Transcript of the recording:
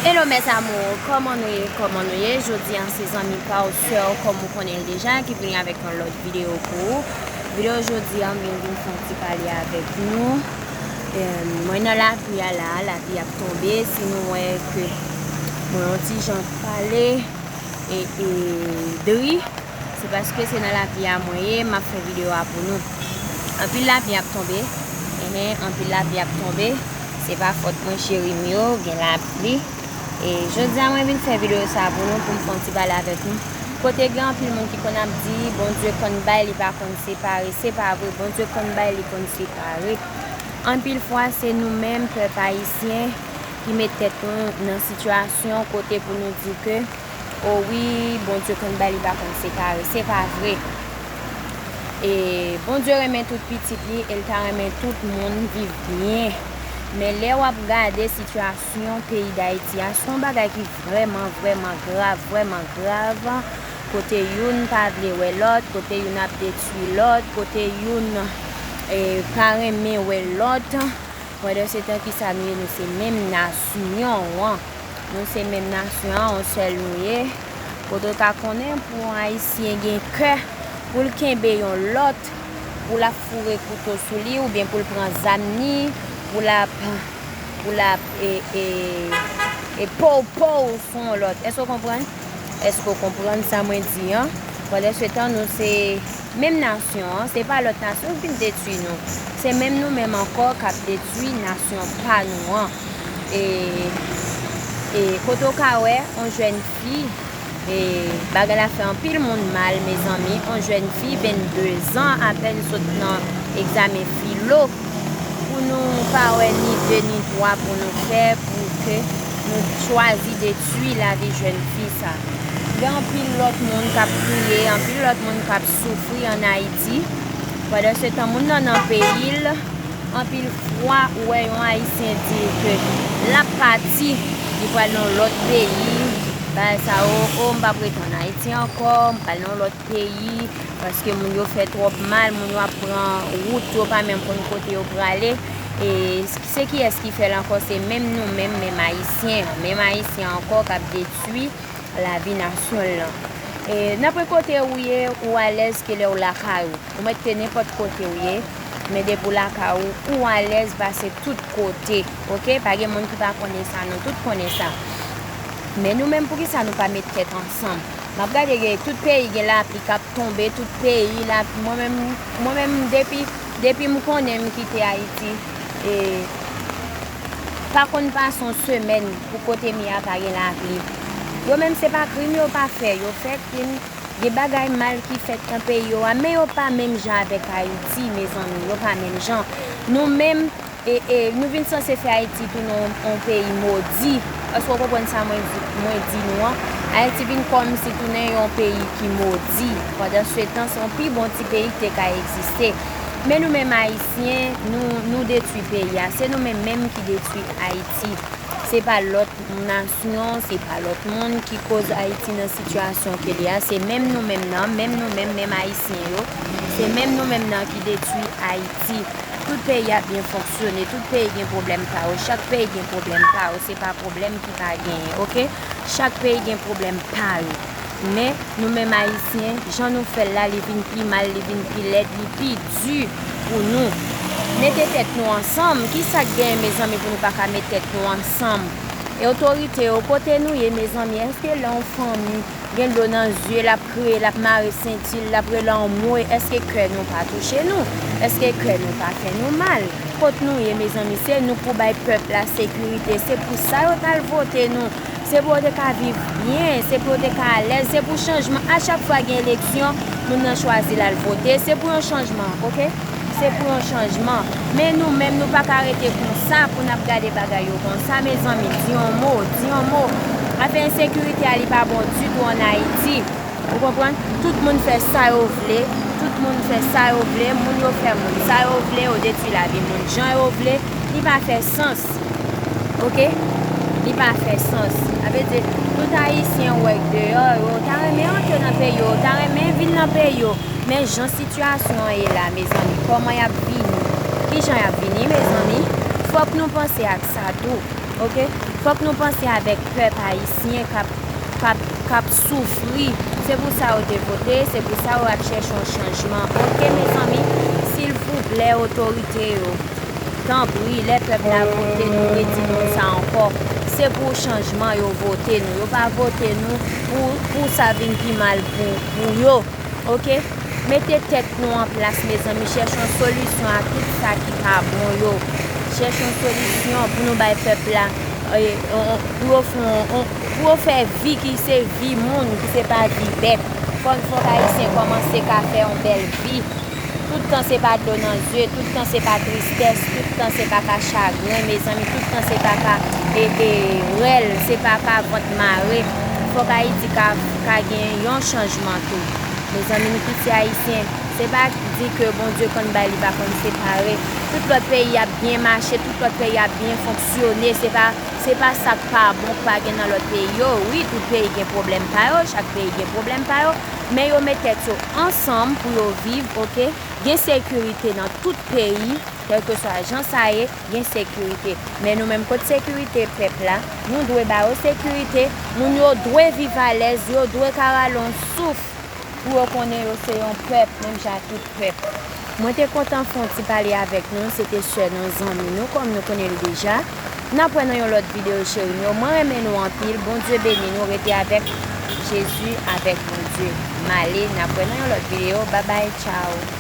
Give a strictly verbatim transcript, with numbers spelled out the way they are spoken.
Hello mes amours, kòman nou ye, kòman nou ye? Jodi an se zanmi pa w, sè w, kòm ou konnen l deja, ki vini avèk yon lòt videyo pou ou. Videyo jodi an, mwen vin fè yon ti pale avèk nou. Em, mwen nan lapli a la, lapli ap tonbe. Si nou wè ke mwen yon ti jan pale e, e dri, se paske se nan lapli a mwen ye, m ap fè videyo a pou nou. Anpil lapli ap tonbe. Enhen, anpil lapli ap tonbe. Se pa fòt mwen, cheri m yo, gen lapli. E jodi a mwen vin fè videyo sa pou nou, pou m fè yon ti pale avèk nou. Kote gen anpil moun ki konn ap di, Bondye konn bay, li pa konn separe. Se pa vre, Bondye konn bay, li konn separe. Anpil fwa, se nou menm, pèp ayisyen, ki met tèt nou nan sitiyasyon kote pou nou di ke, o wi, Bondye konn bay, li pa konn separe. Se pa vre. E Bondye renmen tout pitit li e l ta renmen tout moun viv byen. Men lè w ap gade sitiyasyon peyi Dayiti a, se yon bagay ki vrèman, vrèman grav, vrèman grav. Kote youn pa vle wè lòt, kote youn ap detwi lòt, kote youn, e, pa renmen wè lòt. Pandansetan, kisa nou ye? Nou se menm nasyon an. Nou se menm nasyon an, yon sèl nou ye. Kote w ka konnen pou yon Ayisyen gen kè pou l kenbe yon lòt, pou l ap foure kouto sou li, oubyen pou l pran zam ni, pou l ap, pou l ap, e, e, e pow pow sou yon lòt. Èske w konprann? Èske w konprann sa mwen di an? Pandansetan, nou se menm nasyon an, se pa lòt nasyon ki vin detwi nou. Se menm nou menm ankò k ap detwi nasyon pa nou an. E, e kote w ka wè yon jèn fi, e bagay la fè anpil moun mal, mezanmi, yon jèn fi vennde zan apèn sot nan egzamen filo, pou nou pa wè ni de ni twa pou nou fè pou ke nou chwazi detwi lavi jèn fi sa. Gen anpil lòt moun k ap kriye, anpil lòt moun k ap soufri ann Ayiti. Pandansetan, moun nan nan peyi l, anpil fwa ou wè yon Ayisyen di ke l ap pati, li pral nan lòt peyi, bagay sa yo, o, m p ap ret ann Ayiti ankò, m pral nan lòt peyi, paske moun yo fè twòp mal, moun yo ap pran wout, yo pa menm konn kote yo prale. E se kiyès ki fè l ankò? Se menm nou menm, menm Ayisyen an. Menm Ayisyen an ankò k ap detwi lavi nasyon l lan. E nenpòt kote ou ye, ou alèz ke lè w lakay ou. Ou mèt te nenpòt kote ou ye, men depi w lakay ou, ou alèz pase tout kote, oke? Pa gen moun ki pa konnen sa, nou tout konnen sa. Men nou menm, poukisa nou pa met tèt ansanm? M ap gade, gen, tout peyi gen lapli k ap tonbe, tout peyi la, mwen menm, mwen menm, depi, depi m konnen m kite Ayiti, e pa konn pase yon semèn pou kote m ye a pa gen lapli. Yo menm, se pa krim yo pa fè, yo fè krim, gen bagay mal ki fèt nan peyi yo a, men yo pa menm jan avèk Ayiti, mezanmi, yo pa menm jan. Nou menm, e, e, nou vin sanse fè Ayiti tounen yon, yon peyi modi. Èske w konprann sa mwen di, mwen di nou an? Ayiti vin kòmsi tounen yon peyi ki modi. Pandansetan, se yon pi bon ti peyi ki te ka egziste. Men nou menm Ayisyen, nou, nou detwi peyi a. Se nou menm menm ki detwi Ayiti. Se pa lòt nasyon, se pa lòt moun ki koz Ayiti nan sitiyasyon ke li a. Se menm nou menm nan, menm nou menm, menm Ayisyen yo. Se menm nou menm nan ki detwi Ayiti. Tout peyi ap byen fonksyone, tout peyi gen pwoblèm pa yo, chak peyi gen pwoblèm pa yo, se pa pwoblèm ki pa genyen, oke? Chak peyi gen pwoblèm pa yo. Men, nou menm Ayisyen, jan nou fè l la, li vin pi mal, li vin pi lèd, li pi di pou nou. Mete tèt nou ansanm. Kisa k genyen, mezanmi, pou nou pa ka met tèt nou ansanm? E otorite yo, kote nou ye, mezanmi? Èske lè yon fanmi gen dlo nan zye, l ap kriye, l ap mare senti l, l ap rele anmwe, èske kè nou pa touche nou? Èske kè nou pa fè nou mal? Kot nou ye, mezanmi? Se nou k pou bay pèp la sekirite. Se pou sa yo t al vote nou. Se pou yo te ka viv byen. Se pou yo te ka alèz. Se pou chanjman. A chak fwa gen eleksyon, moun nan chwazi l al vote. Se pou yon chanjman, oke? Se pou yon chanjman. Men nou menm, nou pa ka rete konsa pou n ap gade bagay yo konsa, mezanmi. Di yon mo, di yon mo. Afè ensekirite a, li pa bon ditou ann Ayiti. Ou konprann? Tout moun fè sa yo vle. Tout moun fè sa yo vle. Moun yo fè moun sa yo vle. Yo detwi lavi moun jan yo vle. Li pa fè sans. Oke? Li pa fè sans. Sa vle di, tout Ayisyen ou wè k deyò, yo ta renmen antre nan peyi yo, yo ta renmen vin nan peyi yo. Men jan sitiyasyon an ye la, mezanmi, kòman y ap vini? Kijan y ap vini, mezanmi? Fòk nou panse ak sa tou. Ok? Fòk nou panse avèk pèp ayisyen k ap, k ap, k ap soufri. Se pou sa yo te vote, se pou sa yo ap chèche yon chanjman. Ok, mezanmi, silvouplè, otorite yo, tanpri, lè pèp la vote, nou redi nou sa ankò. Se pou chanjman yo vote nou. Yo pa vote nou pou, pou sa vin pi mal pou, pou yo. Ok? Mete tèt nou an plas, mezanmi. Chèche yon solisyon a tout sa ki pa bon yo. Chèche yon solisyon pou nou bay pèp la, e, on, on, pou yo fè on, on, pou yo fè vi ki se vi moun, ki se pa vi bèt. Fò, fòk ayisyen kòmanse ka fè yon bèl vi. Tout tan se pa dlo nan zye, tout tan se pa tristès, tout tan se pa ka chagren, mezanmi, tout tan se pa ka, e, e, rèl, se pa ka vant mare. Fòk Ayiti ka, ka gen yon chanjman tou. Mezanmi, nou tout se ayisyen. Se pa di ke Bondye konn bay, li pa konn separe. Tout lòt peyi ap byen mache, tout lòt peyi ap byen fonksyone. Se pa, se pa sa k pa bon k pa gen nan lòt peyi yo. Wi, tout peyi gen pwoblèm pa yo, chak peyi gen pwoblèm pa yo, men yo met tèt yo ansanm pou yo viv, ok? Gen sekirite nan tout peyi, kèlkeswa jan sa ye, gen sekirite. Men nou menm, kot sekirite pèp la? Nou dwe ba yo sekirite. Moun yo dwe viv alèz, yo dwe ka rale yon souf pou yo konnen yo se yon pèp, menm jan ak tout pèp. Mwen te kontan fè yon ti pale avèk nou, se te sè nou, zanmi nou, kòm nou konnen l deja. N ap wè nan yon lòt videyo, cheri m yo. Mwen renmen nou anpil. Bondye beni nou. Rete avèk Jezi, avèk Bondye. M ale, n ap wè nan yon lòt videyo. Babay, tchaw.